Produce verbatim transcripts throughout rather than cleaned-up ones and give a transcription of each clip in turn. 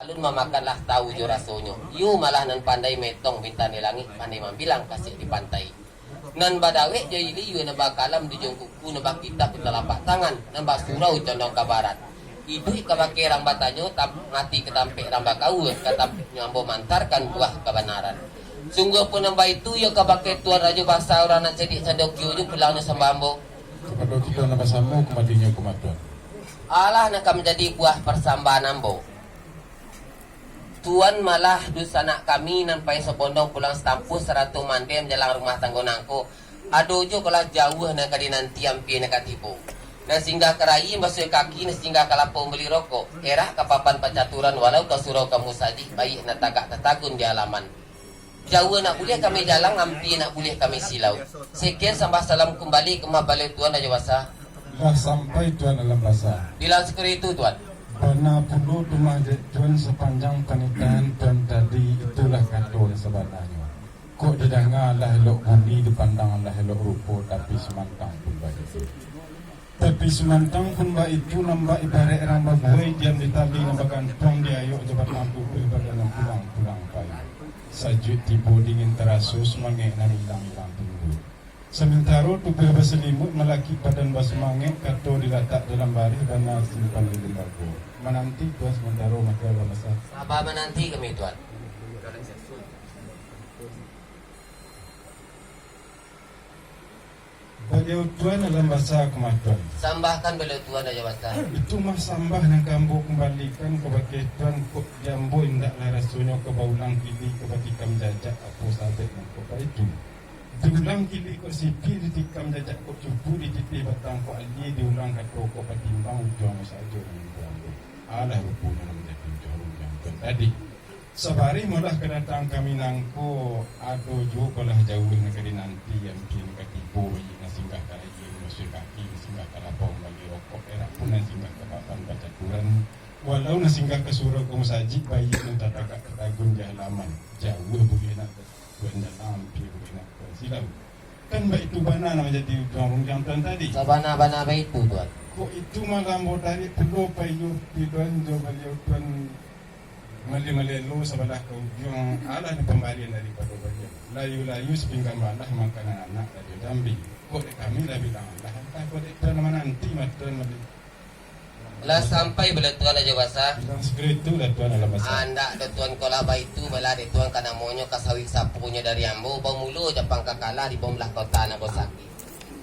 Alun mamakan lah tahu jo rasonyo. Iyo malah nan pandai metong bintang di langik, pandai mambilang kasiak di pantai. Nan badawek jo iliyua, nan bakalam di ujung kuku, nan bakitab di talapak tangan, nan basurau condong ka barat. Iduik kabake rang batanyo, tam-, mati ka tampek rang bakaua, ka tampeknyo ambo mantarkan buah kabanaran. Sungguahpun nan baitu, iyo kabake Tuan Rajo Basa, urang nan cadiak cando kio jo pulangnyo sambah ambo. Kapado kito nan basamo, kumadinyo kumaton. Alah nan ka manjadi buah parsambahan ambo. Tuan malah dunsanak kami nan pai sabondong pulang satampuah sarato mandeh manjalang rumah tanggo nangko. Ado juo kolah jauah nan ka dinanti, ampia nan ka tibo. Nan singgah ka rai mambasuah kaki, nan singgah ka lapau mambali rokok. Erak ka papan pacaturan, walau ka surau ka musajik, baiak nan tagak tatagun di alaman. Jauah nak buliah kami jalang, ampia nak buliah kami silau. Sekian sambah salam kumbali ka mah baliau Tuan Rajo Basa. Lah sampai Tuan Alam Basa. Bilang sakiro itu, Tuan. Bana pulo tu mah dek Tuan, sapanjang panitahan Tuan tadi, itulah kato nan sabananyo. Kok didanga lah elok bunyi, dipandang lah elok rupo, tapi samantang pun baitu. Tapi samantang pun baitu, nan bak ibaraik rang babuai, diam di tali nan bagantuang di ayok, jo batang tubuih badan nan pulang-pulang pai. Sajuik tibo dingin taraso, sumangek nan ilang-ilang timbua. Samantaro tubuah basalimuik, malakik badan basumangek, kato dilatak dalam barih, bana simpan di limbago. Mananti Tuan samantaro, mako Alam Basa. Saba mananti kami, Tuan. Baliau Tuan Alam Basa ka mah, Tuan. Sambahkan baliau Tuan Rajo Basa. Itu mah sambah nan ka ambo kumbalikan kabake Tuan, kok di ambo indaklah rasonyo ka baulang kili ka batikam jajak apo sabek nan kok baitu. Diulang kili kok sipi, ditikam jajak kok cupu, dititih batang kok alie, diulang kato kok batimbang, ujuang sajo nan di ambo. Alah ruponyo nan manjadi ujuang-ujuang Tuan tadi. Sabarih molah kadatang kami nangko, ado juo kolah jauah nan ka dinanti, ampia nan ka tibo, baiak nan singgah ka rai mambasuah kaki, nan singgah ka lapau mambali rokok, erak pun nan singgah ka papan pacaturan, walau nan singgah ka surau ka musajik, baiak nan tatagak tatagun di alaman. Jauah buliah nak Tuan jalang, ampia buliah nak Tuan silau. Kan baitu bana nan manjadi ujuang-ujuang Tuan tadi. Sabana-bana baitu, Tuan. Kok itu mah lah ambo tarik pulo paiyo Tuan jo baliau Tuan. Maleh-maleh lo sabalah ka ujuang, alah ni pambarian daripado baliau. Layu-layu sapinggan balah, makanan anak rajo jambi. Kok dek kami lah bilang alah, antah kok dek Tuan mananti mah Tuan maleh. Lah sampai baliau Tuan Rajo Basa? Bilang sakiro itu lah Tuan Alam Basa. Andak doh Tuan, kok lah baitu, balah dek Tuan ka namonyo ka sawik saponyo dari ambo, bamulo Japang ka kalah di bawah belah kota nan basakik.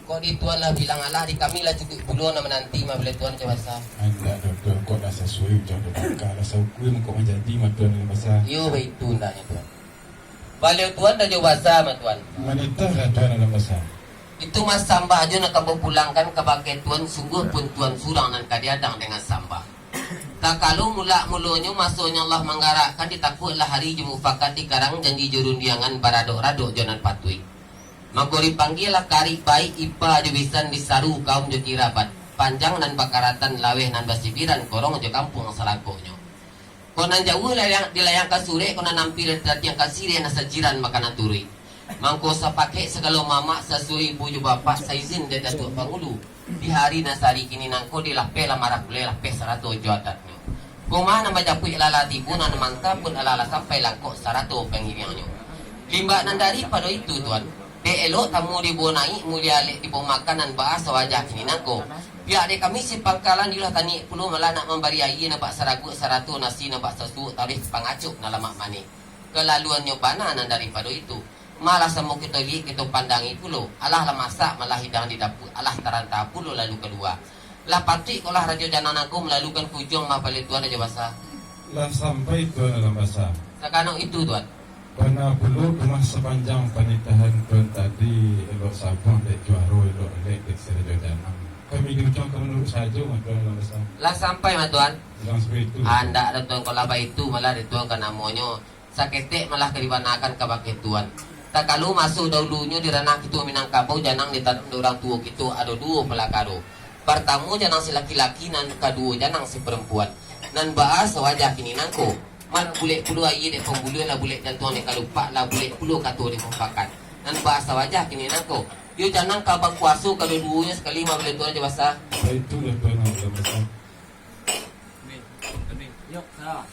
Kok di Tuan lah bilang alah, di kami lah cukuik pulo nan mananti mah baliau Tuan Rajo Basa. Andak doh Tuan, kok lah sasuai ujuang dek baka, lah saukur mangko manjadi mah Tuan Alam Basa. Iyo, baitu andaknyo Tuan. Baliau Tuan Rajo Basa mah Tuan. Manitahlah Tuan Alam Basa. Itu mah sambah jo nan ka ambo pulangkan kabake Tuan, sungguah pun Tuan surang nan ka diadang dengan sambah. Takalo mulak-mulonyo masonyo Allah manggarakkan, ditakuiklah hari jo mufakat, dikarang janji jo rundiangan, baradok-radok jo nan patuik. Mangko dipanggialah karaik baik, ipa jo bisan, disaru kaum jo kirabat, panjang nan bakaratan, laweh nan basibiran, korong jo kampuang salangkonyo. Kok nan jauah layang, dilayangkan surek, kok nan ampia ditatiangkan siriah, nan sajiran makanan turuik. Mangko sapakek sagalo mamak, sasuai ibu jo bapak, saizin dek Datuak Pangulu. Di hari nan sahari kini nangko, dilapeh lah marapuleh, lapeh sarato jo adatnyo. Kok mah nan bajapuik lah lah tibo, nan manta pun alah lah sampai, langkok sarato pangiriangnyo. Limbak nan daripado itu, Tuan, dek elok tamu dibawo naik, mulia alek dibawo makan, nan baa sawajah kini nangko. Pihak dek kami si pangkalan, iyolah taniak pulo, malah nak mambari aia nan bak saraguak, sarato nasi nan bak sasuok, taruih ka pangacok nan lamak manih. Kalaluannyo bana nan daripado itu. Malah samo kito liek, kito pandangi pulo. Alah lah masak, malah hidang di dapua, alah taranta pulo lalu kalua. Lah patuik kok lah Rajo Janang Nangko malalukan ka ujuang mah baliau Tuan Rajo Basa. Lah sampai Tuan Alam Basa. Saganok itu, Tuan. Bana pulo tu mah sapanjang panitahan Tuan tadi, elok sabuah dek juaro, elok alek dek si Rajo Janang. Kami di ujuang ka manuruik sajo mah Tuan Alam Basa. Lah sampai mah Tuan. Bilang sakiro itu. Andak doh Tuan, kok lah baitu, malah dek Tuan ka namonyo. Saketek malah ka dibanakan kabake Tuan. Takalo maso dahulunyo di ranah kito Minangkabau, janang ditanam dek urang tuo kito ado duo palakaro. Partamo janang si laki-laki, nan kaduo janang si parampuan. Nan baa sawajah kini nangko. Malah bulek pulo aia dek pambuluah, lah bulek jantuang dek kalupak, lah bulek pulo kato dek mufakat. Nan baa sawajah kini nangko. Yo janang ka bakuaso kaduo-duonyo sakali mah baliau Tuan Rajo Basa. Baitu lah Tuan Alam Basa. Yok, salah.